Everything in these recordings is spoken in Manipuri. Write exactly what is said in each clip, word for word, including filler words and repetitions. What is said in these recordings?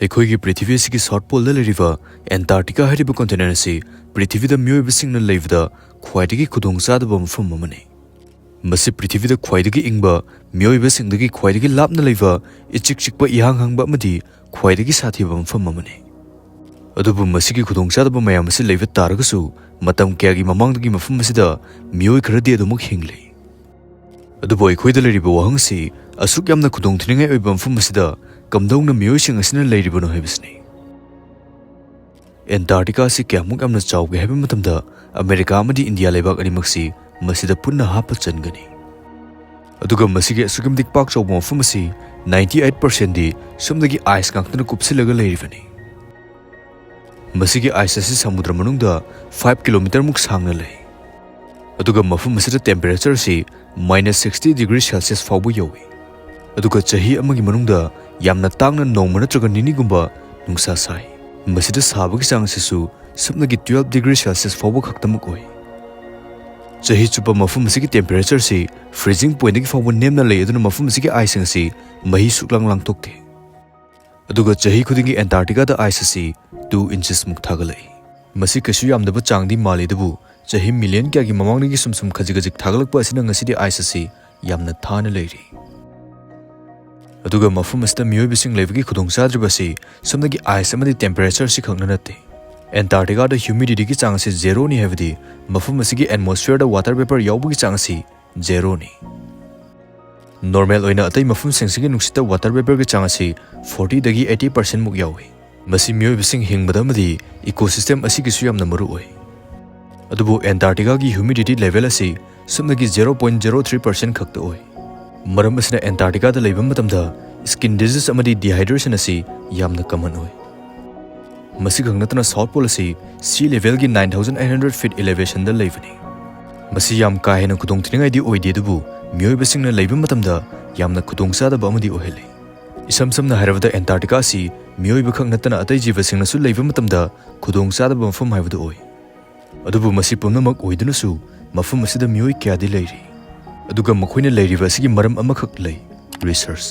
ꯑꯩꯈꯣꯏꯒꯤ ꯄ꯭ꯔꯤꯊꯤꯕꯤ ꯑꯁꯤꯒꯤ ꯁꯥꯎꯠ ꯄꯣꯜꯗ ꯂꯩꯔꯤꯕ ꯑꯦꯟꯇꯥꯔꯛꯇꯤꯀꯥ ꯍꯥꯏꯔꯤꯕ ꯀꯣꯟꯇꯤꯅꯦꯟ ꯑꯁꯤ ꯄ꯭ꯔꯤꯊꯤꯕꯤꯗ ꯃꯤꯑꯣꯏꯕꯁꯤꯡꯅ ꯂꯩꯕꯗ ꯈ꯭ꯋꯥꯏꯗꯒꯤ ꯈꯨꯗꯣꯡꯆꯥꯗꯕ ꯃꯐꯝ ꯑꯃꯅꯤ꯫ ꯃꯁꯤ ꯄ꯭ꯔꯤꯊꯤꯕꯤꯗ ꯈ꯭ꯋꯥꯏꯗꯒꯤ ꯏꯪꯕ, ꯃꯤꯑꯣꯏꯕꯁꯤꯡꯗꯒꯤ ꯈ꯭ꯋꯥꯏꯗꯒꯤ ꯂꯥꯞꯅ ꯂꯩꯕ, ꯏꯆꯤꯛ ꯆꯤꯛꯄ, ꯏꯍꯥꯡ ꯍꯥꯡꯕ ꯑꯃꯗꯤ ꯈ꯭ꯋꯥꯏꯗꯒꯤ ꯁꯥꯊꯤꯕ ꯃꯐꯝ ꯑꯃꯅꯤ꯫ ꯑꯗꯨꯕꯨ ꯃꯁꯤꯒꯤ ꯈꯨꯗꯣꯡꯆꯥꯗꯕ ꯃꯌꯥꯝ ꯑꯁꯤ ꯂꯩꯕ ꯇꯥꯔꯒꯁꯨ, ꯃꯇꯝ ꯀꯌꯥꯒꯤ ꯃꯃꯥꯡꯗꯒꯤ ꯃꯐꯝ ꯑꯁꯤꯗ ꯃꯤꯑꯣꯏ ꯈꯔꯗꯤ ꯑꯗꯨꯃꯛ ꯍꯤꯡꯂꯤ꯫ ꯑꯗꯨꯕꯨ ꯑꯩꯈꯣꯏꯗ ꯂꯩꯔꯤꯕ ꯋꯥꯍꯪꯁꯤ, ꯑꯁꯨꯛ ꯌꯥꯝꯅ ꯈꯨꯗꯣꯡꯊꯤꯅꯤꯡꯉꯥꯏ ꯑꯣꯏꯕ ꯃꯐꯝ ꯑꯁꯤꯗ ꯀꯝꯗꯧꯅ ꯃꯤꯑꯣꯏꯁꯤꯡ ꯑꯁꯤꯅ ꯂꯩꯔꯤꯕꯅꯣ ꯍꯥꯏꯕꯁꯤꯅꯤ꯫ ꯑꯦꯟꯇꯥꯔꯛꯇꯤꯀꯥ ꯑꯁꯤ ꯀꯌꯥꯃꯨꯛ ꯌꯥꯝꯅ ꯆꯥꯎꯒꯦ ꯍꯥꯏꯕ ꯃꯇꯝꯗ, ꯑꯃꯦꯔꯤꯀꯥ ꯑꯃꯗꯤ ꯏꯟꯗꯤꯌꯥ ꯂꯩꯕꯥꯛ ꯑꯅꯤꯃꯛꯁꯤ ꯃꯁꯤꯗ ꯄꯨꯟꯅ ꯍꯥꯞꯄ ꯆꯟꯒꯅꯤ꯫ ꯑꯗꯨꯒ ꯃꯁꯤꯒꯤ ꯑꯁꯨꯛꯀꯤ ꯃꯇꯤꯛ ꯄꯥꯛ ꯆꯥꯎꯕ ꯃꯐꯝ ꯑꯁꯤ ninety eight percentꯗꯤ ꯁꯣꯝꯗꯒꯤ ꯑꯥꯏꯁ ꯉꯥꯛꯇꯅ ꯀꯨꯞꯁꯤꯜꯂꯒ ꯂꯩꯔꯤꯕꯅꯤ꯫ ꯃꯁꯤꯒꯤ ꯑꯥꯏꯁ ꯑꯁꯤ ꯁꯃꯨꯗ꯭ꯔ ꯃꯅꯨꯡꯗ five kilometre ꯃꯨꯛ ꯁꯥꯡꯅ ꯂꯩ꯫ ꯑꯗꯨꯒ ꯃꯐꯝ ꯑꯁꯤꯗ temperature ꯑꯁꯤ minus sixty degree Celsius ꯐꯥꯎꯕ ꯌꯧꯏ꯫ ꯑꯗꯨꯒ ꯆꯍꯤ ꯑꯃꯒꯤ ꯃꯅꯨꯡꯗ ꯌꯥꯝꯅ ꯇꯥꯡꯅ ꯅꯣꯡꯃ ꯅꯠꯇ꯭ꯔꯒ ꯅꯤꯅꯤꯒꯨꯝꯕ ꯅꯨꯡꯁꯥ ꯁꯥꯏ꯫ ꯃꯁꯤꯗ ꯁꯥꯕꯒꯤ ꯆꯥꯡ ꯑꯁꯤꯁꯨ ꯁꯨꯞꯅꯒꯤ twelve degree Celsius ꯐꯥꯎꯕ ꯈꯛꯇꯃꯛ ꯑꯣꯏ꯫ ꯆꯍꯤ ꯆꯨꯞꯄ ꯃꯐꯝ ꯑꯁꯤꯒꯤ temperature ꯑꯁꯤ freezing pointꯗꯒꯤ ꯐꯥꯎꯕ ꯅꯦꯝꯅ ꯂꯩ, ꯑꯗꯨꯅ ꯃꯐꯝ ꯑꯁꯤꯒꯤ ꯑꯥꯏꯁꯁꯤꯡ ꯑꯁꯤ ꯃꯍꯤ ꯁꯨꯛꯂꯥꯡ ꯂꯥꯡꯊꯣꯛꯇꯦ꯫ ꯑꯗꯨꯒ ꯆꯍꯤ ꯈꯨꯗꯤꯡꯒꯤ ꯑꯦꯟꯇꯥꯔꯛꯇꯤꯀꯥꯗ ꯑꯥꯏꯁ ꯑꯁꯤ two inches ꯃꯨꯛ ꯊꯥꯒꯠꯂꯛꯏ꯫ ꯃꯁꯤ ꯀꯩꯁꯨ ꯌꯥꯝꯗꯕ ꯆꯥꯡꯗꯤ ꯃꯥꯜꯂꯤ, ꯑꯗꯨꯕꯨ ꯆꯍꯤ million ꯀꯌꯥꯒꯤ ꯃꯃꯥꯡꯗꯒꯤ ꯁꯨꯝ ꯁꯨꯝ ꯈꯖꯤꯛ ꯈꯖꯤꯛ ꯊꯥꯒꯠꯂꯛꯄ ꯑꯁꯤꯅ ꯉꯁꯤꯗꯤ ꯑꯥꯏꯁ ꯑꯁꯤ ꯌꯥꯝꯅ ꯊꯥꯅ ꯂꯩꯔꯤ꯫ ꯑꯗꯨꯒ ꯃꯐꯝ ꯑꯁꯤꯗ ꯃꯤꯑꯣꯏꯕꯁꯤꯡ ꯂꯩꯕꯒꯤ ꯈꯨꯗꯣꯡꯆꯥꯗ꯭ꯔꯤꯕ ꯑꯁꯤ ꯁꯣꯝꯗꯒꯤ ꯑꯥꯏꯁ ꯑꯃꯗꯤ temperature ꯑꯁꯤꯈꯛꯅ ꯅꯠꯇꯦ꯫ ꯑꯦꯟꯇꯥꯔꯛꯇꯤꯀꯥꯗ humidityꯒꯤ ꯆꯥꯡ ꯑꯁꯤ zeroꯅꯤ, ꯍꯥꯏꯕꯗꯤ ꯃꯐꯝ ꯑꯁꯤꯒꯤ atmosphereꯗ water vapour ꯌꯥꯎꯕꯒꯤ ꯆꯥꯡ ꯑꯁꯤ zeroꯅꯤ꯫ Normal ꯑꯣꯏꯅ ꯑꯇꯩ ꯃꯐꯝꯁꯤꯡꯁꯤꯒꯤ ꯅꯨꯡꯁꯤꯠꯇ water vapourꯒꯤ ꯆꯥꯡ ꯑꯁꯤ fortyꯗꯒꯤ eighty percent ꯃꯨꯛ ꯌꯥꯎꯏ꯫ ꯃꯁꯤ ꯃꯤꯑꯣꯏꯕꯁꯤꯡ ꯍꯤꯡꯕꯗ ꯑꯃꯗꯤ ecosystem ꯑꯁꯤꯒꯤꯁꯨ ꯌꯥꯝꯅ ꯃꯔꯨ ꯑꯣꯏ꯫ ꯑꯗꯨꯕꯨ ꯑꯦꯟꯇꯥꯔꯛꯇꯤꯀꯥꯒꯤ humidity level ꯑꯁꯤ ꯁꯨꯞꯅꯒꯤ zero point zero three percent ꯈꯛꯇ ꯑꯣꯏ꯫ ꯃꯔꯝ ꯑꯁꯤꯅ ꯑꯦꯟꯇꯥꯔꯛꯇꯤꯀꯥꯗ ꯂꯩꯕ ꯃꯇꯝꯗ skin disease ꯑꯃꯗꯤ dehydration ꯑꯁꯤ ꯌꯥꯝꯅ common ꯑꯣꯏ꯫ ꯃꯁꯤꯈꯛ ꯅꯠꯇꯅ, South Pole ꯑꯁꯤ sea levelꯒꯤ nine thousand eight hundred feet elevationꯗ ꯂꯩꯕꯅꯤ꯫ ꯃꯁꯤ ꯌꯥꯝ ꯀꯥ ꯍꯦꯟꯅ ꯈꯨꯗꯣꯡꯊꯤꯅꯤꯡꯉꯥꯏꯗꯤ ꯑꯣꯏꯗꯦ, ꯑꯗꯨꯕꯨ ꯃꯤꯑꯣꯏꯕꯁꯤꯡꯅ ꯂꯩꯕ ꯃꯇꯝꯗ ꯌꯥꯝꯅ ꯈꯨꯗꯣꯡꯆꯥꯗꯕ ꯑꯃꯗꯤ ꯑꯣꯏꯍꯜꯂꯤ꯫ ꯏꯁꯝ ꯁꯝꯅ ꯍꯥꯏꯔꯕꯗ, ꯑꯦꯟꯇꯥꯔꯛꯇꯤꯀꯥ ꯑꯁꯤ ꯃꯤꯑꯣꯏꯕ ꯈꯛ ꯅꯠꯇꯅ ꯑꯇꯩ ꯖꯤꯕꯁꯤꯡꯅꯁꯨ ꯂꯩꯕ ꯃꯇꯝꯗ ꯈꯨꯗꯣꯡꯆꯥꯗꯕ ꯃꯐꯝ ꯍꯥꯏꯕꯗꯨ ꯑꯣꯏ꯫ ꯑꯗꯨꯕꯨ ꯃꯁꯤ ꯄꯨꯝꯅꯃꯛ ꯑꯣꯏꯗꯨꯅꯁꯨ, ꯃꯐꯝ ꯑꯁꯤꯗ ꯃꯤꯑꯣꯏ ꯀꯌꯥꯗꯤ ꯂꯩꯔꯤ꯫ ꯑꯗꯨꯒ ꯃꯈꯣꯏꯅ ꯂꯩꯔꯤꯕ ꯑꯁꯤꯒꯤ ꯃꯔꯝ ꯑꯃꯈꯛ ꯂꯩ: research꯫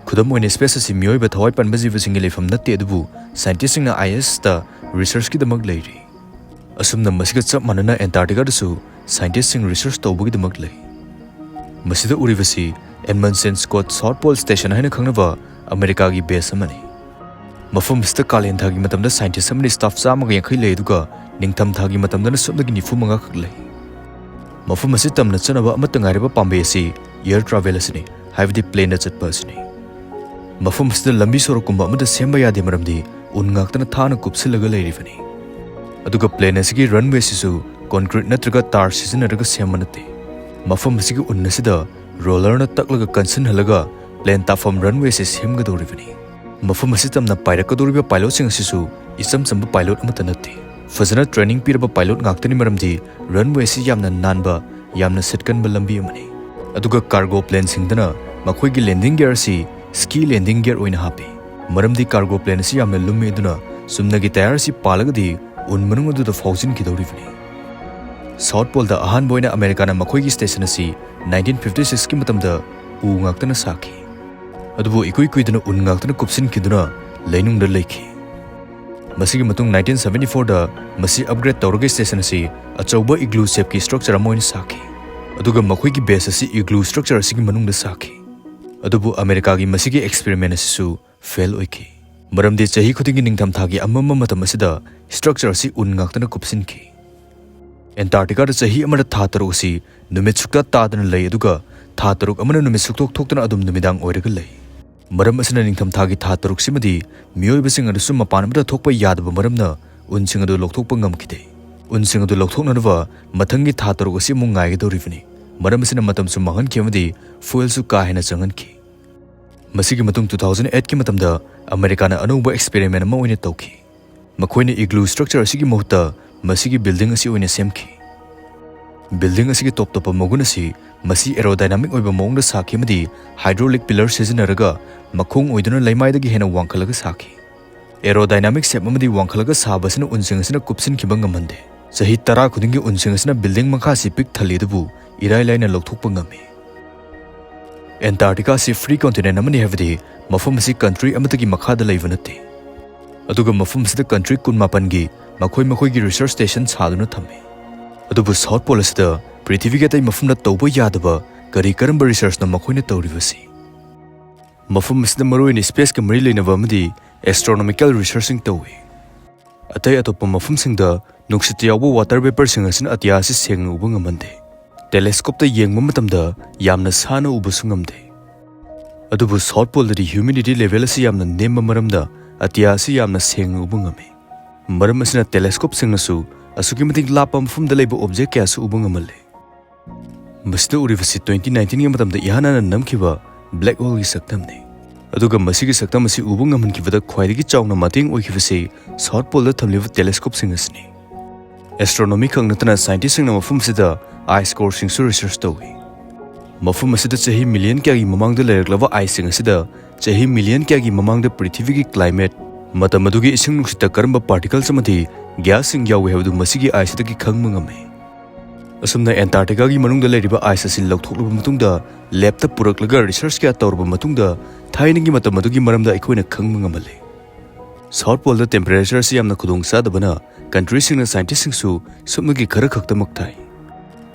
ꯈꯨꯗꯝ ꯑꯣꯏꯅ, ꯁ꯭ꯄꯦꯁ ꯑꯁꯤ ꯃꯤꯑꯣꯏꯕ ꯊꯋꯥꯏ ꯄꯥꯟꯕ ꯖꯤꯕꯁꯤꯡꯒꯤ ꯂꯩꯐꯝ ꯅꯠꯇꯦ, ꯑꯗꯨꯕꯨ ꯁꯥꯏꯟꯇꯤꯁ꯭ꯠꯁꯤꯡꯅ ꯑꯥꯏ ꯑꯦꯁꯇ ꯔꯤꯁꯔꯆꯀꯤꯗꯃꯛ ꯂꯩꯔꯤ꯫ ꯑꯁꯨꯝꯅ, ꯃꯁꯤꯒ ꯆꯞ ꯃꯥꯟꯅꯅ ꯑꯦꯟꯇꯥꯔꯛꯇꯤꯀꯥꯗꯁꯨ ꯁꯥꯏꯟꯇꯤꯁ꯭ꯠꯁꯤꯡ ꯔꯤꯁꯔꯆ ꯇꯧꯕꯒꯤꯗꯃꯛ ꯂꯩ꯫ ꯃꯁꯤꯗ ꯎꯔꯤꯕꯁꯤ ꯑꯦꯗꯃꯟꯁꯟ ꯁ꯭ꯀꯣꯠ ꯁꯥꯎꯠ ꯄꯣꯜ ꯁ꯭ꯇꯦꯁꯟ ꯍꯥꯏꯅ ꯈꯪꯅꯕ ꯑꯃꯦꯔꯤꯀꯥꯒꯤ ꯕꯦꯁ ꯑꯃꯅꯤ꯫ ꯃꯐꯝ ꯑꯁꯤꯗ ꯀꯥꯂꯦꯟ ꯊꯥꯒꯤ ꯃꯇꯝꯗ ꯁꯥꯏꯟꯇꯤꯁ꯭ꯠ ꯑꯃꯗꯤ ꯁ꯭ꯇꯥꯐ ꯆꯥꯝꯃꯒ ꯌꯥꯡꯈꯩ ꯂꯩ, ꯑꯗꯨꯒ ꯅꯤꯡꯊꯝ ꯊꯥꯒꯤ ꯃꯇꯝꯗꯅ ꯁꯨꯞꯅꯒꯤ ꯅꯤꯐꯨ ꯃꯉꯥ ꯈꯛ ꯂꯩ꯫ ꯃꯐꯝ ꯑꯁꯤ ꯇꯝꯅ ꯆꯠꯅꯕ ꯑꯃꯠꯇ ꯉꯥꯏꯔꯕ ꯄꯥꯝꯕꯩ ꯑꯁꯤ ꯑꯦꯌꯔ ꯇ꯭ꯔꯥꯚꯦꯜ ꯑꯁꯤꯅꯤ, ꯍꯥꯏꯕꯗꯤ ꯄ꯭ꯂꯦꯟꯗ ꯆꯠꯄ ꯑꯁꯤꯅꯤ꯫ ꯃꯐꯝ ꯑꯁꯤꯗ ꯂꯝꯕꯤ ꯁꯣꯔꯣꯛꯀꯨꯝꯕ ꯑꯃꯠꯇ ꯁꯦꯝꯕ ꯌꯥꯗꯦ, ꯃꯔꯝꯗꯤ ꯎꯟ ꯉꯥꯛꯇꯅ ꯊꯥꯅ ꯀꯨꯞꯁꯤꯜꯂꯒ ꯂꯩꯔꯤꯕꯅꯤ꯫ ꯑꯗꯨꯒ ꯄ꯭ꯂꯦꯟ ꯑꯁꯤꯒꯤ ꯔꯟꯋꯦ ꯑꯁꯤꯁꯨ ꯀꯣꯟꯀ꯭ꯔꯤꯠ ꯅꯠꯇ꯭ꯔꯒ ꯇꯥꯔ ꯁꯤꯖꯤꯟꯅꯔꯒ ꯁꯦꯝꯕ ꯅꯠꯇꯦ꯫ ꯃꯐꯝ ꯑꯁꯤꯒꯤ ꯎꯟ ꯑꯁꯤꯗ ꯔꯣꯂꯔꯅ ꯇꯛꯂꯒ ꯀꯟꯁꯤꯟꯍꯜꯂꯒ ꯄ꯭ꯂꯦꯟ ꯇꯥꯐꯝ ꯔꯟꯋꯦ ꯑꯁꯤ ꯁꯦꯝꯒꯗꯧꯔꯤꯕꯅꯤ꯫ ꯃꯐꯝ ꯑꯁꯤ ꯇꯝꯅ ꯄꯥꯏꯔꯛꯀꯗꯧꯔꯤꯕ ꯄꯥꯏꯂꯣꯠꯁꯤꯡ ꯑꯁꯤꯁꯨ ꯏꯆꯝ ꯆꯝꯕ ꯄꯥꯏꯂꯣꯠ ꯑꯃꯠꯇ ꯅꯠꯇꯦ꯫ ꯐꯖꯅ ꯇ꯭ꯔꯦꯅꯤꯡ ꯄꯤꯔꯕ ꯄꯥꯏꯂꯣꯠ ꯉꯥꯛꯇꯅꯤ, ꯃꯔꯝꯗꯤ ꯔꯟꯋꯦ ꯑꯁꯤ ꯌꯥꯝꯅ ꯅꯥꯟꯕ, ꯌꯥꯝꯅ ꯁꯤꯠꯀꯟꯕ ꯂꯝꯕꯤ ꯑꯃꯅꯤ꯫ ꯑꯗꯨꯒ ꯀꯥꯔꯒꯣ ꯄ꯭ꯂꯦꯟꯁꯤꯡꯗꯅ ꯃꯈꯣꯏꯒꯤ ꯂꯦꯟꯗꯤꯡ ꯒꯤꯌꯔ ꯑꯁꯤ ꯁ꯭ꯀꯤ ꯂꯦꯟꯗꯤꯡ ꯒꯤꯌꯔ ꯑꯣꯏꯅ ꯍꯥꯞꯄꯤ, ꯃꯔꯝꯗꯤ ꯀꯥꯔꯒꯣ ꯄ꯭ꯂꯦꯟ ꯑꯁꯤ ꯌꯥꯝꯅ ꯂꯨꯝꯃꯤ, ꯑꯗꯨꯅ ꯆꯨꯝꯅꯒꯤ ꯇꯌꯥꯔ ꯑꯁꯤ ꯄꯥꯜꯂꯒꯗꯤ ꯎꯟ ꯃꯅꯨꯡ ꯑꯗꯨꯗ ꯐꯥꯎꯖꯤꯟꯈꯤꯗꯧꯔꯤꯕꯅꯤ꯫ ꯁꯥꯎꯠ ꯄꯣꯜꯗ ꯑꯍꯥꯟꯕ ꯑꯣꯏꯅ ꯑꯃꯦꯔꯤꯀꯥꯅ ꯃꯈꯣꯏꯒꯤ ꯁ꯭ꯇꯦꯁꯟ ꯑꯁꯤ ꯅꯥꯏꯟꯇꯤꯟ ꯐꯤꯐꯇꯤ ꯁꯤꯛꯁꯀꯤ ꯃꯇꯝꯗ ꯎ ꯉꯥꯛꯇꯅ ꯁꯥꯈꯤ, ꯑꯗꯨꯕꯨ ꯏꯀꯨꯏ ꯀꯨꯏꯗꯅ ꯎꯟ ꯉꯥꯛꯇꯅ ꯀꯨꯞꯁꯤꯟꯈꯤꯗꯨꯅ ꯂꯩꯅꯨꯡꯗ ꯂꯩꯈꯤ꯫ ꯃꯁꯤꯒꯤ ꯃꯇꯨꯡ ꯅꯥꯏꯟꯇꯤꯟ ꯁꯚꯦꯟꯇꯤ ꯐꯣꯔꯗ ꯃꯁꯤ ꯑꯞꯒ꯭ꯔꯦꯗ ꯇꯧꯔꯒ ꯁ꯭ꯇꯦꯁꯟ ꯑꯁꯤ ꯑꯆꯧꯕ ꯏꯒ꯭ꯂꯨ ꯁꯦꯞꯀꯤ ꯁ꯭ꯇ꯭ꯔꯛꯆꯔ ꯑꯃ ꯑꯣꯏꯅ ꯁꯥꯈꯤ, ꯑꯗꯨꯒ ꯃꯈꯣꯏꯒꯤ ꯕꯦꯁ ꯑꯁꯤ ꯏꯒ꯭ꯂꯨ ꯁ꯭ꯇ꯭ꯔꯛꯆꯔ ꯑꯁꯤꯒꯤ ꯃꯅꯨꯡꯗ ꯁꯥꯈꯤ꯫ ꯑꯗꯨꯕꯨ ꯑꯃꯦꯔꯤꯀꯥꯒꯤ ꯃꯁꯤꯒꯤ ꯑꯦꯛꯁꯄꯦꯔꯤꯃꯦꯟ ꯑꯁꯤꯁꯨ ꯐꯦꯜ ꯑꯣꯏꯈꯤ, ꯃꯔꯝꯗꯤ ꯆꯍꯤ ꯈꯨꯗꯤꯡꯒꯤ ꯅꯤꯡꯊꯝꯊꯥꯒꯤ ꯑꯃꯝꯕ ꯃꯇꯝ ꯑꯁꯤꯗ ꯁ꯭ꯇ꯭ꯔꯛꯆꯔ ꯑꯁꯤ ꯎꯟ ꯉꯥꯛꯇꯅ ꯀꯨꯞꯁꯤꯟꯈꯤ꯫ ꯑꯦꯟꯇꯥꯔꯛꯇꯤꯀꯥꯗ ꯆꯍꯤ ꯑꯃꯗ ꯊꯥ ꯇꯔꯨꯛ ꯑꯁꯤ ꯅꯨꯃꯤꯠ ꯁꯨꯛꯇꯥ ꯇꯥꯗꯅ ꯂꯩ, ꯑꯗꯨꯒ ꯊꯥ ꯇꯔꯨꯛ ꯑꯃꯅ ꯅꯨꯃꯤꯠ ꯁꯨꯛꯊꯣꯛ ꯊꯣꯛꯇꯅ ꯑꯗꯨꯝ ꯅꯨꯃꯤꯗꯥꯡ ꯑꯣꯏꯔꯒ ꯂꯩ꯫ ꯃꯔꯝ ꯑꯁꯤꯅ ꯅꯤꯡꯊꯝꯊꯥꯒꯤ ꯊꯥ ꯇꯔꯨꯛꯁꯤꯃꯗꯤ ꯃꯤꯑꯣꯏꯕꯁꯤꯡ ꯑꯗꯨꯁꯨ ꯃꯄꯥꯟ ꯑꯃꯗ ꯊꯣꯛꯄ ꯌꯥꯗꯕ ꯃꯔꯝꯅ ꯎꯟꯁꯤꯡ ꯑꯗꯨ ꯂꯧꯊꯣꯛꯄ ꯉꯝꯈꯤꯗꯦ꯫ ꯎꯟꯁꯤꯡ ꯑꯗꯨ ꯂꯧꯊꯣꯛꯅꯅꯕ ꯃꯊꯪꯒꯤ ꯊꯥ ꯇꯔꯨꯛ ꯑꯁꯤ ꯑꯃꯨꯛ ꯉꯥꯏꯒꯗꯧꯔꯤꯕꯅꯤ꯫ ꯃꯔꯝ ꯑꯁꯤꯅ ꯃꯇꯝꯁꯨ ꯃꯥꯡꯍꯟꯈꯤ ꯑꯃꯗꯤ ꯐ꯭ꯌꯨꯑꯦꯜꯁꯨ ꯀꯥ ꯍꯦꯟꯅ ꯆꯪꯍꯟꯈꯤ꯫ ꯃꯁꯤꯒꯤ ꯃꯇꯨꯡ ꯇꯨ ꯊꯥꯎꯖꯟ ꯑꯩꯠꯀꯤ ꯃꯇꯝꯗ ꯑꯃꯦꯔꯤꯀꯥꯅ ꯑꯅꯧꯕ ꯑꯦꯛꯁꯄꯦꯔꯤꯃꯦꯟ ꯑꯃ ꯑꯣꯏꯅ ꯇꯧꯈꯤ꯫ ꯃꯈꯣꯏꯅ ꯏꯒ꯭ꯂꯨ ꯁ꯭ꯇ꯭ꯔꯛꯆꯔ ꯑꯁꯤꯒꯤ ꯃꯍꯨꯠꯇ ꯃꯁꯤꯒꯤ ꯕꯤꯜꯗꯤꯡ ꯑꯁꯤ ꯑꯣꯏꯅ ꯁꯦꯝꯈꯤ꯫ ꯕꯤꯜꯗꯤꯡ ꯑꯁꯤꯒꯤ ꯇꯣꯞ ꯇꯣꯞꯄ ꯃꯒꯨꯟ ꯑꯁꯤ ꯃꯁꯤ ꯑꯦꯔꯣꯗꯥꯏꯅꯥꯃꯤꯛ ꯑꯣꯏꯕ ꯃꯑꯣꯡꯗ ꯁꯥꯈꯤ ꯑꯃꯗꯤ ꯍꯥꯏꯗ꯭ꯔꯣꯂꯤꯛ ꯄꯤꯂꯔ ꯁꯤꯖꯤꯟꯅꯔꯒ ꯃꯈꯣꯡ ꯑꯣꯏꯗꯨꯅ ꯂꯩꯃꯥꯏꯗꯒꯤ ꯍꯦꯟꯅ ꯋꯥꯡꯈꯠꯂꯒ ꯁꯥꯈꯤ꯫ ꯑꯦꯔꯣꯗꯥꯏꯅꯥꯃꯤꯛ ꯁꯦꯞ ꯑꯃꯗꯤ ꯋꯥꯡꯈꯠꯂꯒ ꯁꯥꯕ ꯑꯁꯤꯅ ꯎꯟꯁꯤꯡ ꯑꯁꯤꯅ ꯀꯨꯞꯁꯤꯟꯈꯤꯕ ꯉꯝꯍꯟꯗꯦ꯫ ꯆꯍꯤ ꯇꯔꯥ ꯈꯨꯗꯤꯡꯒꯤ ꯎꯟꯁꯤꯡ ꯑꯁꯤꯅ ꯕꯤꯜꯗꯤꯡ ꯃꯈꯥ ꯑꯁꯤ ꯄꯤꯛ ꯊꯜꯂꯤ, ꯑꯗꯨꯕꯨ ꯏꯔꯥꯏ ꯂꯥꯏꯅ ꯂꯧꯊꯣꯛꯄ ꯉꯝꯃꯤ꯫ ꯑꯦꯟꯇꯥꯔꯀꯇꯤꯀꯥ ꯑꯁꯤ ꯐ꯭ꯔꯤ ꯀꯣꯟꯇꯤꯅꯦꯟ ꯑꯃꯅꯤ, ꯍꯥꯏꯕꯗꯤ ꯃꯐꯝ ꯑꯁꯤ ꯀꯟꯇ꯭ꯔꯤ ꯑꯃꯠꯇꯒꯤ ꯃꯈꯥꯗ ꯂꯩꯕ ꯅꯠꯇꯦ꯫ ꯑꯗꯨꯒ ꯃꯐꯝ ꯑꯁꯤꯗ ꯀꯟꯇ꯭ꯔꯤ ꯀꯨꯟꯃꯥꯄꯟꯒꯤ ꯃꯈꯣꯏ ꯃꯈꯣꯏꯒꯤ ꯔꯤꯁꯔꯁ ꯁ꯭ꯇꯦꯁꯟ ꯁꯥꯗꯨꯅ ꯊꯝꯃꯤ꯫ ꯑꯗꯨꯕꯨ ꯁꯥꯎꯠ ꯄꯣꯜ ꯑꯁꯤꯗ ꯄ꯭ꯔꯤꯊꯤꯕꯤꯒꯤ ꯑꯇꯩ ꯃꯐꯝꯗ ꯇꯧꯕ ꯌꯥꯗꯕ ꯀꯔꯤ ꯀꯔꯝꯕ ꯔꯤꯁꯔꯁꯅꯣ ꯃꯈꯣꯏꯅ ꯇꯧꯔꯤꯕꯁꯤ? ꯃꯐꯝ ꯑꯁꯤꯗ ꯃꯔꯨꯑꯣꯏꯅ ꯁ꯭ꯄꯦꯁꯀ ꯃꯔꯤ ꯂꯩꯅꯕ ꯑꯃꯗꯤ ꯑꯦꯁꯇ꯭ꯔꯣꯅꯣꯃꯤꯀꯦꯜ ꯔꯤꯁꯔꯁꯁꯤꯡ ꯇꯧꯏ꯫ ꯑꯇꯩ ꯑꯇꯣꯞꯄ ꯃꯐꯝꯁꯤꯡꯗ ꯅꯨꯡꯁꯤꯠꯇ ꯌꯥꯎꯕ ꯋꯥꯇꯔ ꯚꯦꯄꯔꯁꯤꯡ ꯑꯁꯤꯅ ꯑꯇꯤꯌꯥ ꯑꯁꯤ ꯁꯦꯡꯅ ꯎꯕ ꯉꯝꯍꯟꯗꯦ꯫ ꯇꯦꯂꯦꯁꯀꯣꯞꯇ ꯌꯦꯡꯕ ꯃꯇꯝꯗ ꯌꯥꯝꯅ ꯁꯥꯅ ꯎꯕꯁꯨ ꯉꯝꯗꯦ꯫ ꯑꯗꯨꯕꯨ ꯁꯥꯎꯠ ꯄꯣꯜꯗꯗꯤ ꯍ꯭ꯌꯨꯃꯤꯗꯤꯇꯤ ꯂꯦꯚꯦꯜ ꯑꯁꯤ ꯌꯥꯝꯅ ꯅꯦꯝꯕ ꯃꯔꯝꯗ ꯑꯇꯤꯌꯥ ꯑꯁꯤ ꯌꯥꯝꯅ ꯁꯦꯡꯅ ꯎꯕ ꯉꯝꯃꯤ꯫ ꯃꯔꯝ ꯑꯁꯤꯅ ꯇꯦꯂꯦꯁꯀꯣꯞꯁꯤꯡꯅꯁꯨ ꯑꯁꯨꯛꯀꯤ ꯃꯇꯤꯛ ꯂꯥꯞꯄ ꯃꯐꯝꯗ ꯂꯩꯕ ꯑꯣꯕꯖꯦꯛ ꯀꯌꯥꯁꯨ ꯎꯕ ꯉꯝꯍꯜꯂꯦ꯫ ꯃꯁꯤꯗ ꯎꯔꯤꯕꯁꯤ twenty nineteenꯒꯤ ꯃꯇꯝꯗ ꯏꯍꯥꯟ ꯍꯥꯟꯅ ꯅꯝꯈꯤꯕ ꯕ꯭ꯂꯦꯛ ꯍꯣꯜꯒꯤ ꯁꯛꯇꯝꯅꯤ꯫ ꯑꯗꯨꯒ ꯃꯁꯤꯒꯤ ꯁꯛꯇꯝ ꯑꯁꯤ ꯎꯕ ꯉꯝꯍꯟꯈꯤꯕꯗ ꯈ꯭ꯋꯥꯏꯗꯒꯤ ꯆꯥꯎꯅ ꯃꯇꯦꯡ ꯑꯣꯏꯈꯤꯕꯁꯤ ꯁꯥꯎꯠ ꯄꯣꯜꯗ ꯊꯝꯂꯤꯕ ꯇꯦꯂꯦꯁꯀꯣꯞꯁꯤꯡ ꯑꯁꯤꯅꯤ꯫ ꯑꯦꯁꯇ꯭ꯔꯣꯅꯣꯃꯤ ꯈꯛ ꯅꯠꯇꯅ ꯁꯥꯏꯟꯇꯤꯁ꯭ꯠꯁꯤꯡꯅ ꯃꯐꯝ ꯑꯁꯤꯗ ꯑꯥꯏꯁ ꯀꯣꯔꯁꯤꯡꯁꯨ ꯔꯤꯁꯔꯆ ꯇꯧꯏ꯫ ꯃꯐꯝ ꯑꯁꯤꯗ ꯆꯍꯤ ꯃꯤꯂꯤꯌꯟ ꯀꯌꯥꯒꯤ ꯃꯃꯥꯡꯗ ꯂꯩꯔꯛꯂꯕ ꯑꯥꯏꯁꯁꯤꯡ ꯑꯁꯤꯗ ꯆꯍꯤ ꯃꯤꯂꯤꯌꯟ ꯀꯌꯥꯒꯤ ꯃꯃꯥꯡꯗ ꯄ꯭ꯔꯤꯊꯤꯕꯤꯒꯤ ꯀ꯭ꯂꯥꯏꯃꯦꯠ, ꯃꯇꯝ ꯑꯗꯨꯒꯤ ꯏꯁꯤꯡ ꯅꯨꯡꯁꯤꯠꯇ ꯀꯔꯝꯕ ꯄꯥꯔꯇꯤꯀꯜꯁ ꯑꯃꯗꯤ ꯒ꯭ꯌꯥꯁꯁꯤꯡ ꯌꯥꯎꯏ ꯍꯥꯏꯕꯗꯨ ꯃꯁꯤꯒꯤ ꯑꯥꯏꯁ ꯑꯁꯤꯗꯒꯤ ꯈꯪꯕ ꯉꯝꯃꯤ꯫ ꯑꯁꯨꯝꯅ ꯑꯦꯟꯇꯥꯔꯀꯇꯤꯀꯥꯒꯤ ꯃꯅꯨꯡꯗ ꯂꯩꯔꯤꯕ ꯑꯥꯏꯁ ꯑꯁꯤ ꯂꯧꯊꯣꯛꯂꯕ ꯃꯇꯨꯡꯗ, ꯂꯦꯕꯇ ꯄꯨꯔꯛꯂꯒ ꯔꯤꯁꯔꯆ ꯀꯌꯥ ꯇꯧꯔꯕ ꯃꯇꯨꯡꯗ, ꯊꯥꯏꯅꯒꯤ ꯃꯇꯝ ꯑꯗꯨꯒꯤ ꯃꯔꯝꯗ ꯑꯩꯈꯣꯏꯅ ꯈꯪꯕ ꯉꯝꯍꯜꯂꯦ꯫ ꯁꯥꯎꯠ ꯄꯣꯜꯗ ꯇꯦꯝꯄꯔꯦꯆꯔ ꯑꯁꯤ ꯌꯥꯝꯅ ꯈꯨꯗꯣꯡ ꯆꯥꯗꯕꯅ, ꯀꯟꯇ꯭ꯔꯤꯁꯤꯡꯅ ꯁꯥꯏꯟꯇꯤꯁ꯭ꯠꯁꯤꯡꯁꯨ ꯁꯨꯞꯅꯒꯤ ꯈꯔ ꯈꯛꯇꯃꯛ ꯊꯥꯏ꯫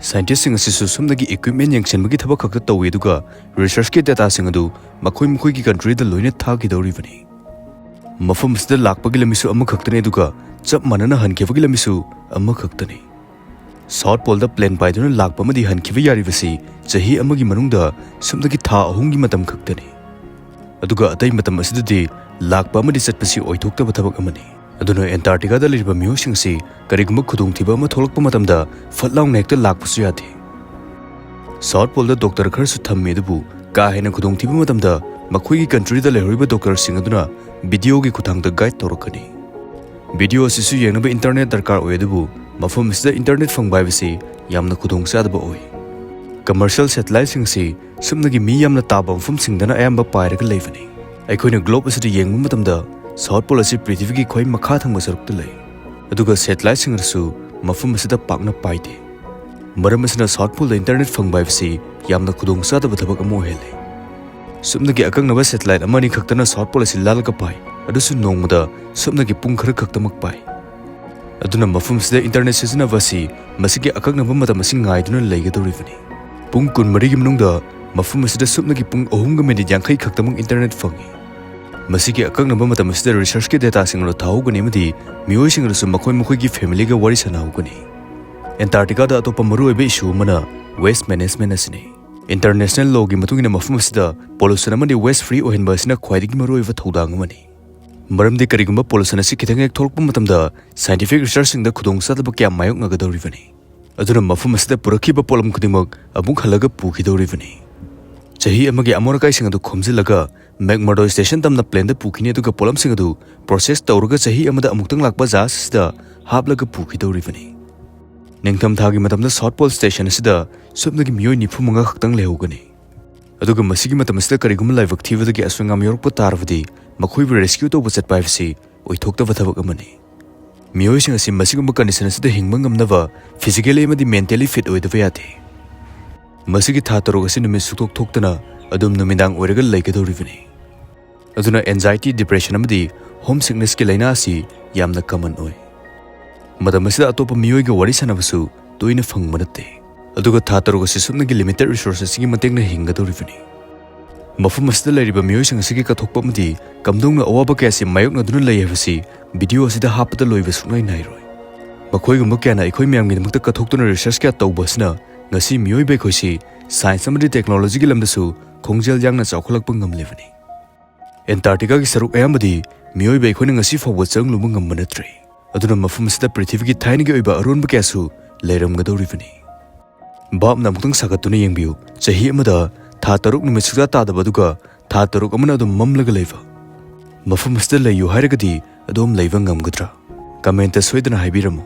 ꯁꯥꯏꯟꯇꯤꯁ꯭ꯠꯁꯤꯡ ꯑꯁꯤꯁꯨ ꯁꯨꯞꯅꯒꯤ ꯏꯀ꯭ꯋꯤꯞꯃꯦꯟ ꯌꯦꯡꯁꯤꯟꯕꯒꯤ ꯊꯕꯛ ꯈꯛꯇ ꯇꯧꯏ, ꯑꯗꯨꯒ ꯔꯤꯁꯔꯆꯀꯤ ꯗꯦꯇꯥꯁꯤꯡ ꯑꯗꯨ ꯃꯈꯣꯏ ꯃꯈꯣꯏꯒꯤ ꯀꯟꯇ꯭ꯔꯤꯗ ꯂꯣꯏꯅ ꯊꯥꯈꯤꯗꯧꯔꯤꯕꯅꯤ꯫ ꯃꯐꯝ ꯑꯁꯤꯗ ꯂꯥꯛꯄꯒꯤ ꯂꯝꯕꯤꯁꯨ ꯑꯃꯈꯛꯇꯅꯤ, ꯑꯗꯨꯒ ꯆꯞ ꯃꯥꯟꯅꯅ ꯍꯟꯈꯤꯕꯒꯤ ꯂꯝꯕꯤꯁꯨ ꯑꯃꯈꯛꯇꯅꯤ꯫ ꯁꯥꯎꯠ ꯄꯣꯜꯗ ꯄ꯭ꯂꯦꯟ ꯄꯥꯏꯗꯨꯅ ꯂꯥꯛꯄ ꯑꯃꯗꯤ ꯍꯟꯈꯤꯕ ꯌꯥꯔꯤꯕꯁꯤ ꯆꯍꯤ ꯑꯃꯒꯤ ꯃꯅꯨꯡꯗ ꯁꯨꯞꯅꯒꯤ ꯊꯥ ꯑꯍꯨꯝꯒꯤ ꯃꯇꯝ ꯈꯛꯇꯅꯤ꯫ ꯑꯗꯨꯒ ꯑꯇꯩ ꯃꯇꯝ ꯑꯁꯤꯗꯗꯤ ꯂꯥꯛꯄ ꯑꯃꯗꯤ ꯆꯠꯄꯁꯤ ꯑꯣꯏꯊꯣꯛꯇꯕ ꯊꯕꯛ ꯑꯃꯅꯤ꯫ ꯑꯗꯨꯅ ꯑꯦꯟꯇꯥꯔꯀꯇꯤꯀꯥꯗ ꯂꯩꯔꯤꯕ ꯃꯤꯑꯣꯏꯁꯤꯡ ꯑꯁꯤ ꯀꯔꯤꯒꯨꯝꯕ ꯈꯨꯗꯣꯡꯊꯤꯕ ꯑꯃ ꯊꯣꯛꯂꯛꯄ ꯃꯇꯝꯗ ꯐꯠ ꯂꯥꯎꯅ ꯍꯦꯛꯇ ꯂꯥꯛꯄꯁꯨ ꯌꯥꯗꯦ꯫ ꯁꯥꯎꯠ ꯄꯣꯜꯗ ꯗꯣꯛꯇꯔ ꯈꯔꯁꯨ ꯊꯝꯃꯤ, ꯑꯗꯨꯕꯨ ꯀꯥ ꯍꯦꯟꯅ ꯈꯨꯗꯣꯡꯊꯤꯕ ꯃꯇꯝꯗ ꯃꯈꯣꯏꯒꯤ ꯀꯟꯇ꯭ꯔꯤꯗ ꯂꯩꯍꯧꯔꯤꯕ ꯗꯣꯛꯇꯔꯁꯤꯡ ꯑꯗꯨꯅ ꯚꯤꯗꯤꯑꯣꯒꯤ ꯈꯨꯠꯊꯥꯡꯗ ꯒꯥꯏꯗ ꯇꯧꯔꯛꯀꯅꯤ꯫ ꯚꯤꯗꯤꯑꯣ ꯑꯁꯤꯁꯨ ꯌꯦꯡꯅꯕ ꯏꯟꯇꯔꯅꯦꯠ ꯗꯔꯀꯥꯔ ꯑꯣꯏ, ꯑꯗꯨꯕꯨ ꯃꯐꯝ ꯑꯁꯤꯗ ꯏꯟꯇꯔꯅꯦꯠ ꯐꯪꯕ ꯍꯥꯏꯕꯁꯤ ꯌꯥꯝꯅ ꯈꯨꯗꯣꯡꯆꯥꯗꯕ ꯑꯣꯏ꯫ ꯀꯃꯔꯁꯤꯌꯦꯜ ꯁꯦꯇꯦꯂꯥꯏꯠꯁꯤꯡ ꯑꯁꯤ ꯁꯨꯞꯅꯒꯤ ꯃꯤ ꯌꯥꯝꯅ ꯇꯥꯕ ꯃꯐꯝꯁꯤꯡꯗꯅ ꯑꯌꯥꯝꯕ ꯄꯥꯏꯔꯒ ꯂꯩꯕꯅꯤ꯫ ꯑꯩꯈꯣꯏꯅ ꯒ꯭ꯂꯣꯕ ꯑꯁꯤꯗ ꯌꯦꯡꯕ ꯃꯇꯝꯗ ꯁꯥꯎꯠ ꯄꯣꯜ ꯑꯁꯤ ꯄ꯭ꯔꯤꯊꯤꯕꯤꯒꯤ ꯈ꯭ꯋꯥꯏ ꯃꯈꯥ ꯊꯪꯕ ꯁꯔꯨꯛꯇ ꯂꯩ, ꯑꯗꯨꯒ ꯁꯦꯇꯦꯂꯥꯏꯠꯁꯤꯡ ꯑꯗꯨꯁꯨ ꯃꯐꯝ ꯑꯁꯤꯗ ꯄꯥꯛꯅ ꯄꯥꯏꯗꯦ꯫ ꯃꯔꯝ ꯑꯁꯤꯅ ꯁꯥꯎꯠ ꯄꯣꯜꯗ ꯏꯟꯇꯔꯅꯦꯠ ꯐꯪꯕ ꯍꯥꯏꯕꯁꯤ ꯌꯥꯝꯅ ꯈꯨꯗꯣꯡꯆꯥꯗꯕ ꯊꯕꯛ ꯑꯃ ꯑꯣꯏꯍꯜꯂꯦ꯫ ꯁꯨꯞꯅꯒꯤ ꯑꯀꯛꯅꯕ ꯁꯦꯇꯦꯂꯥꯏꯠ ꯑꯃ ꯑꯅꯤ ꯈꯛꯇꯅ ꯁꯥꯎꯠ ꯄꯣꯜ ꯑꯁꯤ ꯂꯥꯜꯂꯒ ꯄꯥꯏ, ꯑꯗꯨꯁꯨ ꯅꯣꯡꯃꯗ ꯁꯨꯞꯅꯒꯤ ꯄꯨꯡ ꯈꯔ ꯈꯛꯇꯃꯛ ꯄꯥꯏ꯫ ꯑꯗꯨꯅ ꯃꯐꯝ ꯑꯁꯤꯗ ꯏꯟꯇꯔꯅꯦꯠ ꯁꯤꯖꯤꯟꯅꯕ ꯑꯁꯤ ꯃꯁꯤꯒꯤ ꯑꯀꯛꯅꯕ ꯃꯇꯝ ꯑꯁꯤ ꯉꯥꯏꯗꯨꯅ ꯂꯩꯒꯗꯧꯔꯤꯕꯅꯤ꯫ ꯄꯨꯡ ꯀꯨꯟꯃꯔꯤꯒꯤ ꯃꯅꯨꯡꯗ ꯃꯐꯝ ꯑꯁꯤꯗ ꯁꯨꯞꯅꯒꯤ ꯄꯨꯡ ꯑꯍꯨꯝꯒ ꯃꯤꯅꯤꯠ ꯌꯥꯡꯈꯩ ꯈꯛꯇꯃꯛ ꯏꯟꯇꯔꯅꯦꯠ ꯐꯪꯏ꯫ ꯃꯁꯤꯒꯤ ꯑꯀꯛꯅꯕ ꯃꯇꯝ ꯑꯁꯤꯗ ꯔꯤꯁꯔꯆꯀꯤ ꯗꯦꯇꯥꯁꯤꯡ ꯑꯗꯨ ꯊꯥꯍꯧꯒꯅꯤ ꯑꯃꯗꯤ ꯃꯤꯑꯣꯏꯁꯤꯡ ꯑꯗꯨꯁꯨ ꯃꯈꯣꯏ ꯃꯈꯣꯏꯒꯤ ꯐꯦꯃꯤꯂꯤꯒ ꯋꯥꯔꯤ ꯁꯥꯟꯅꯍꯧꯒꯅꯤ꯫ ꯑꯦꯟꯇꯥꯔꯀꯇꯤꯀꯥꯗ ꯑꯇꯣꯞꯄ ꯃꯔꯨꯑꯣꯏꯕ ꯏꯁꯨ ꯑꯃꯅ ꯋꯦꯁ ꯃꯦꯅꯦꯖꯃꯦꯟ ꯑꯁꯤꯅꯤ꯫ ꯏꯟꯇꯔꯅꯦꯁꯅꯦꯜ ꯂꯣꯒꯤ ꯃꯇꯨꯡ ꯏꯟꯅ ꯃꯐꯝ ꯑꯁꯤꯗ ꯄꯣꯂꯨꯁꯟ ꯑꯃꯗꯤ ꯋꯦꯁ ꯐ꯭ꯔꯤ ꯑꯣꯏꯍꯟꯕ ꯑꯁꯤꯅ ꯈ꯭ꯋꯥꯏꯗꯒꯤ ꯃꯔꯨꯑꯣꯏꯕ ꯊꯧꯗꯥꯡ ꯑꯃꯅꯤ꯫ ꯃꯔꯝꯗꯤ ꯀꯔꯤꯒꯨꯝꯕ ꯄꯣꯂꯨꯁꯟ ꯑꯁꯤ ꯈꯤꯇꯪ ꯍꯦꯛ ꯊꯣꯛꯂꯛꯄ ꯃꯇꯝꯗ ꯁꯥꯏꯟꯇꯤꯐꯤꯛ ꯔꯤꯁꯔꯆꯁꯤꯡꯗ ꯈꯨꯗꯣꯡꯆꯥꯗꯕ ꯀꯌꯥ ꯃꯥꯌꯣꯛꯅꯒꯗꯧꯔꯤꯕꯅꯤ꯫ ꯑꯗꯨꯅ ꯃꯐꯝ ꯑꯁꯤꯗ ꯄꯨꯔꯛꯈꯤꯕ ꯄꯣꯠꯂꯝ ꯈꯨꯗꯤꯡꯃꯛ ꯑꯃꯨꯛ ꯍꯜꯂꯒ ꯄꯨꯈꯤꯗꯧꯔꯤꯕꯅꯤ꯫ ꯆꯍꯤ ꯑꯃꯒꯤ ꯑꯃꯣꯠ ꯑꯀꯥꯏꯁꯤꯡ ꯑꯗꯨ ꯈꯣꯝꯖꯤꯜꯂꯒ ꯃꯦꯛꯃꯔꯗꯣ ꯁ꯭ꯇꯦꯁꯟ ꯇꯝꯅ ꯄ꯭ꯂꯦꯟꯗ ꯄꯨꯈꯤꯅꯤ, ꯑꯗꯨꯒ ꯄꯣꯠꯂꯝꯁꯤꯡ ꯑꯗꯨ ꯄ꯭ꯔꯣꯁꯦꯁ ꯇꯧꯔꯒ ꯆꯍꯤ ꯑꯃꯗ ꯑꯃꯨꯛꯇꯪ ꯂꯥꯛꯄ ꯖꯍꯥꯖ ꯑꯁꯤꯗ ꯍꯥꯞꯂꯒ ꯄꯨꯈꯤꯗꯧꯔꯤꯕꯅꯤ꯫ ꯅꯤꯡꯊꯝꯊꯥꯒꯤ ꯃꯇꯝꯗ ꯁꯥꯎꯠ ꯄꯣꯜ ꯁ꯭ꯇꯦꯁꯟ ꯑꯁꯤꯗ ꯁꯨꯞꯅꯒꯤ ꯃꯤꯑꯣꯏ ꯅꯤꯐꯨ ꯃꯉꯥ ꯈꯛꯇꯪ ꯂꯩꯍꯧꯒꯅꯤ꯫ ꯑꯗꯨꯒ ꯃꯁꯤꯒꯤ ꯃꯇꯝ ꯑꯁꯤꯗ ꯀꯔꯤꯒꯨꯝꯕ ꯂꯥꯏꯕꯛ ꯊꯤꯕꯗꯒꯤ ꯑꯁꯣꯏ ꯑꯉꯥꯝ ꯌꯥꯎꯔꯛꯄ ꯇꯥꯔꯕꯗꯤ ꯃꯈꯣꯏꯕꯨ ꯔꯦꯁꯀ꯭ꯌꯨ ꯇꯧꯕ ꯆꯠꯄ ꯍꯥꯏꯕꯁꯤ ꯑꯣꯏꯊꯣꯛꯇꯕ ꯊꯕꯛ ꯑꯃꯅꯤ꯫ ꯃꯤꯑꯣꯏꯁꯤꯡ ꯑꯁꯤ ꯃꯁꯤꯒꯨꯝꯕ ꯀꯟꯗꯤꯁꯟ ꯑꯁꯤꯗ ꯍꯤꯡꯕ ꯉꯝꯅꯕ ꯐꯤꯖꯤꯀꯦꯂꯤ ꯑꯃꯗꯤ ꯃꯦꯟꯇꯦꯂꯤ ꯐꯤꯠ ꯑꯣꯏꯗꯕ ꯌꯥꯗꯦ꯫ ꯃꯁꯤꯒꯤ ꯊꯥ ꯇꯔꯨꯛ ꯑꯁꯤ ꯅꯨꯃꯤꯠ ꯁꯨꯛꯊꯣꯛ ꯊꯣꯛꯇꯅ ꯑꯗꯨꯝ ꯅꯨꯃꯤꯗꯥꯡ ꯑꯣꯏꯔꯒ ꯂꯩꯒꯗꯧꯔꯤꯕꯅꯤ꯫ ꯑꯗꯨꯅ ꯑꯦꯟꯖꯥꯏꯇꯤ, ꯗꯤꯄ꯭ꯔꯦꯁꯟ ꯑꯃꯗꯤ ꯍꯣꯝ ꯁꯤꯛꯅꯦꯁꯀꯤ ꯂꯥꯏꯅꯥ ꯑꯁꯤ ꯌꯥꯝꯅ ꯀꯃꯟ ꯑꯣꯏ꯫ ꯃꯇꯝ ꯑꯁꯤꯗ ꯑꯇꯣꯞꯄ ꯃꯤꯑꯣꯏꯒ ꯋꯥꯔꯤ ꯁꯥꯟꯅꯕꯁꯨ ꯇꯣꯏꯅ ꯐꯪꯕ ꯅꯠꯇꯦ꯫ ꯑꯗꯨꯒ ꯊꯥ ꯇꯔꯨꯛ ꯑꯁꯤ ꯁꯨꯞꯅꯒꯤ ꯂꯤꯃꯤꯇꯦꯗ ꯔꯤꯁꯣꯔꯁ ꯑꯁꯤꯒꯤ ꯃꯇꯦꯡꯅ ꯍꯤꯡꯒꯗꯧꯔꯤꯕꯅꯤ꯫ ꯃꯐꯝ ꯑꯁꯤꯗ ꯂꯩꯔꯤꯕ ꯃꯤꯑꯣꯏꯁꯤꯡ ꯑꯁꯤꯒꯤ ꯀꯠꯊꯣꯛꯄ ꯑꯃꯗꯤ ꯀꯝꯗꯧꯅ ꯑꯋꯥꯕ ꯀꯌꯥꯁꯤ ꯃꯥꯌꯣꯛꯅꯗꯨꯅ ꯂꯩ ꯍꯥꯏꯕꯁꯤ ꯚꯤꯗꯤꯑꯣ ꯑꯁꯤꯗ ꯍꯥꯞꯄꯗ ꯂꯣꯏꯕ ꯁꯨꯡꯅꯥꯏ ꯅꯥꯏꯔꯣꯏ꯫ ꯃꯈꯣꯏꯒꯨꯝꯕ ꯀꯌꯥꯅ ꯑꯩꯈꯣꯏ ꯃꯌꯥꯝꯒꯤꯗꯃꯛꯇ ꯀꯠꯊꯣꯛꯇꯨꯅ ꯔꯤꯁꯔꯆ ꯀꯌꯥ ꯇꯧꯕ ꯑꯁꯤꯅ ꯉꯁꯤ ꯃꯤꯑꯣꯏꯕ ꯑꯩꯈꯣꯏꯁꯤ ꯁꯥꯏꯟꯁ ꯑꯃꯗꯤ ꯇꯦꯛꯅꯣꯂꯣꯖꯤꯒꯤ ꯂꯝꯗꯁꯨ ꯈꯣꯡꯖꯦꯜ ꯌꯥꯡꯅ ꯆꯥꯎꯈꯠꯂꯛꯄ ꯉꯝꯂꯤꯕꯅꯤ꯫ ꯑꯦꯟꯇꯥꯔꯀꯇꯤꯀꯥꯒꯤ ꯁꯔꯨꯛ ꯑꯌꯥꯝꯕꯗꯤ ꯃꯤꯑꯣꯏꯕ ꯑꯩꯈꯣꯏꯅ ꯉꯁꯤ ꯐꯥꯎꯕ ꯆꯪꯂꯨꯕ ꯉꯝꯕ ꯅꯠꯇ꯭ꯔꯤ꯫ ꯑꯗꯨꯅ ꯃꯐꯝ ꯑꯁꯤꯗ ꯄ꯭ꯔꯤꯊꯤꯕꯤꯒꯤ ꯊꯥꯏꯅꯒꯤ ꯑꯣꯏꯕ ꯑꯔꯣꯟꯕ ꯀꯌꯥꯁꯨ ꯂꯩꯔꯝꯒꯗꯧꯔꯤꯕꯅꯤ꯫ ꯚꯥꯞꯅ ꯑꯃꯨꯛꯇꯪ ꯁꯥꯒꯠꯇꯨꯅ ꯌꯦꯡꯕꯤꯌꯨ, ꯆꯍꯤ ꯑꯃꯗ ꯊꯥ ꯇꯔꯨꯛ ꯅꯨꯃꯤꯠ ꯁꯨꯛꯇꯥ ꯇꯥꯗꯕ, ꯑꯗꯨꯒ ꯊꯥ ꯇꯔꯨꯛ ꯑꯃꯅ ꯑꯗꯨꯝ ꯃꯝꯂꯒ ꯂꯩꯕ꯫ ꯃꯐꯝ ꯑꯁꯤꯗ ꯂꯩꯌꯨ ꯍꯥꯏꯔꯒꯗꯤ ꯑꯗꯣꯝ ꯂꯩꯕ ꯉꯝꯒꯗ꯭ꯔꯥ? ꯀꯃꯦꯟꯇ ꯁꯣꯏꯗꯅ ꯍꯥꯏꯕꯤꯔꯝꯃꯨ꯫